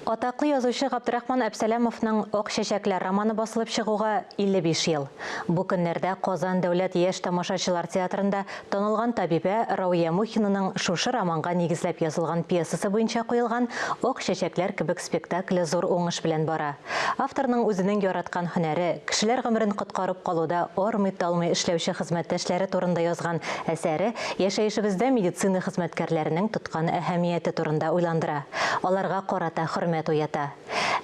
Атаклы язучы Габдрахман Әпсәләмовның Ак чәчәкләр романы басылып чыгуга 55 ел. Бу көннәрдә Казан дәүләт яшь тамашачылар театрында танылган табибә Рауия Мухинаның шушы романга нигезләп язылган пьесасы буенча куелган Ак чәчәкләр кебек спектакле зур уңыш белән бара. Авторның үзенең яраткан һөнәре, кешеләр гомерен коткарып калуда армый-талмый эшләүче хезмәттәшләре турында язган әсәре яшәешебездә медицина хезмәткәрләренең тоткан әһәмияте турында уйландыра. Аларга карата хөрмәт уята.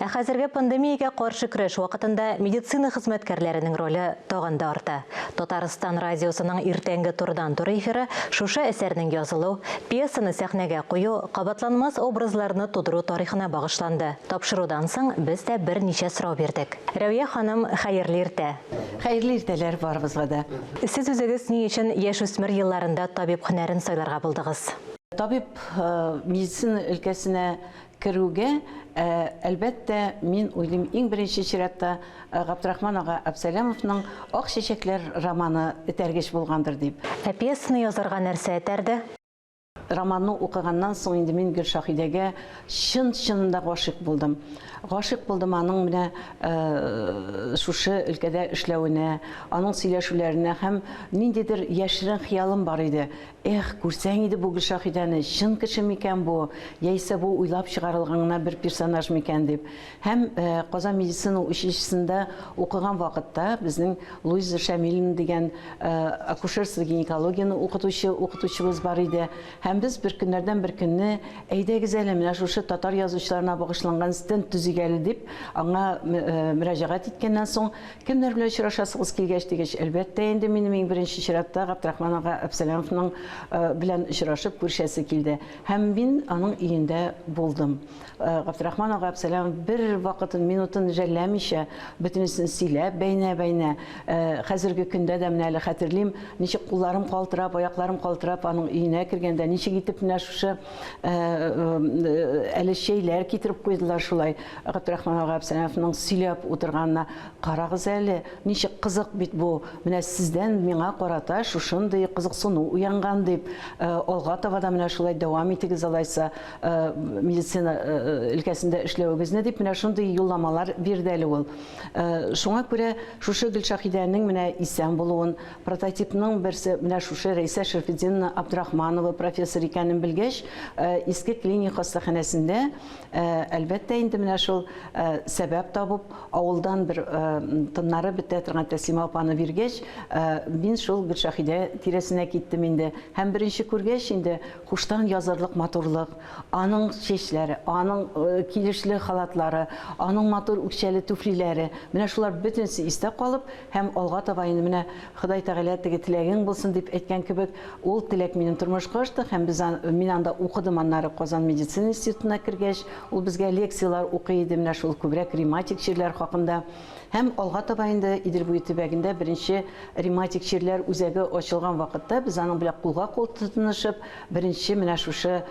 Ә хәзерге пандемиягә каршы көрәш вакытында медицина хезмәткәрләренең роле тагын да арта. Татарстан радиосының иртәнге турыдан-туры эфиры шушы әсәрнең язылу, пьесаны сәхнәгә кую, кабатланмас образларны тудыру тарихына багышланды. Тапшырудан соң без дә берничә сорау бирдек. Рәвия ханым, хәерле иртә! Хәерле иртәләр барыбызга да! Сез үзегез ни өчен яшүсмер елларында табиб һөнәрен сайларга булдыгыз? Табиб медицина өлкәсенә керүгә, әлбәттә, мин уйлыйм, иң беренче чиратта Габдрахман ага Әбсәләмовның Ак чәчәкләр романы этәргеч булгандыр дип. Ә пьесаны язарга нәрсә этәрде? Романны укыганнан соң инде мин Гөлшаһидәгә чын-чынында гашыйк булдым. Гашыйк булдым аның менә шушы өлкәдә эшләвенә, аның сөйләшүләренә һәм ниндидер яшерен хыялым бар иде. Эх, күрсәң иде бу Гөлшаһидәне, чын кеше микән бу, яисә бу уйлап чыгарылган гына бер персонаж микән дип. Һәм Казан медицина училищесында укыган вакытта безнең Луиза Шәмилина дигән акушерство-гинекологияне укытучы укытучыбыз бар иде. Һәм без бер көннәрдән бер көнне, әйдәгез әле, менә шушы татар язучыларына багышланган стенд төзик әле дип, аңа мөрәҗәгать иткәннән соң, Кемнәр белән очрашасыгыз килгәч дигәч, әлбәттә инде, минем иң беренче чиратта Габдрахман ага Әпсәләмовның белән очрашып күрешәсе килде. Һәм мин аның өендә булдым. Габдрахман ага Әпсәләмов бер вакытын, минутын жәлләмичә, бөтенесен сөйләп, бәйнә-бәйнә. Хәзерге көндә дә менә әле хәтерлим, ничек кулларым калтырап, аякларым калтырап аның өенә кергәндә, ничек итеп менә шушы әле чәйләр китереп куйдылар шулай. Габдрахман ага Әпсәләмовның сөйләп утырганына карагыз әле, ничек кызык бит бу, менә сездән миңа карата шушындый кызыксыну уянган дип, алга таба да менә шулай дәвам итегез алайса, медицина өлкәсендә эшләвегезне дип, менә шундый юлламалар бирде әле ул. Шуңа күрә шушы Гөлшаһидәнең менә исән булуын, Прототипның берсе менә шушы Рәйсә Шәрфетдиновна Абдрахманова профессор икәнен белгәч, Иске клиник хастаханәсендә, әлбәттә инде, менә шул сәбәп табып, авылдан бер тыннары бетә торган Тәслимә апаны биргәч, мин шул Гөлшаһидә тирәсенә киттем инде. Һәм беренче күргәч инде, хуштан язарлык матурлык, аның чәчләре, аның килешле халатлары, аның матур үкчәле түфлиләре, менә шулар бөтенесе истә калып, Һәм алга таба инде менә Ходай Тәгалә теге теләгең булсын дип әйткән кебек, ул теләк минем тормышка ашты һәм без мин анда укыдым аннары Казан медицина институтына кергәч, ул безгә лекцияләр укый иде менә шул күбрәк рематик чирләр хакында. Һәм алга таба инде Идел буе төбәгендә беренче рематик чирләр үзәге ачылган вакытта без аның белән кулга-кул тотынышып, беренче менә шушы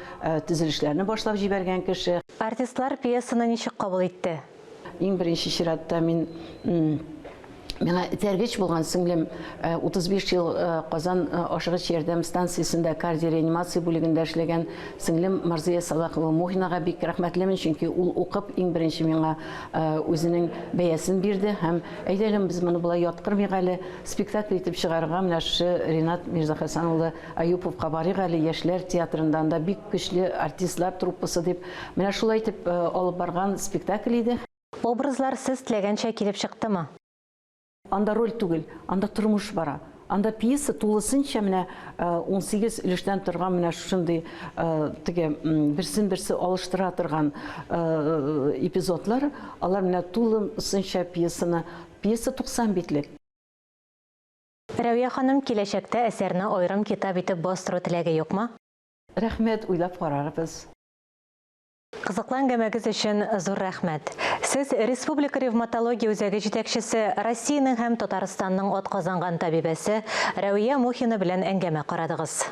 төзелешләрне башлап җибәргән кеше. Артистлар пьесаны ничек кабул итте? Иң беренче чиратта мин миңа этәргеч булган сеңлем 35 ел Казан ашыгыч ярдәм станциясендә кардиореанимация бүлегендә эшләгән сеңлем Марзия Салахова Мухинага бик рәхмәтлемен, чөнки ул укып иң беренче миңа үзенең бәясен бирде һәм әйдә әле без моны болай яткырмыйк әле, спектакль итеп чыгарырга менә шушы Ринат Мирзахасан улы Аюповка барыйк әле, яшьләр театрында анда бик көчле артистлар труппасы дип Менә шулай итеп алып барган спектакль иде. Образлар сез теләгәнчә килеп чыктымы? Анда роль түгел, анда тормыш бара. Анда пьеса тулысынча менә 18 өлештән торган менә шушындый теге берсен-берсе алыштыра торган эпизодлар, алар менә тулысынча пьесаны, пьеса 90 битлек. Рәвия ханым, киләчәктә әсәрне аерым китап итеп бастыру теләге юкмы? Рәхмәт, уйлап карарбыз. Кызыклы әңгәмәгез өчен зур рәхмәт. Сез Республика ревматология үзәге җитәкчесе, Россиянең һәм Татарстанның атказанган табибәсе Рәвия Мухина белән әңгәмә карадыгыз.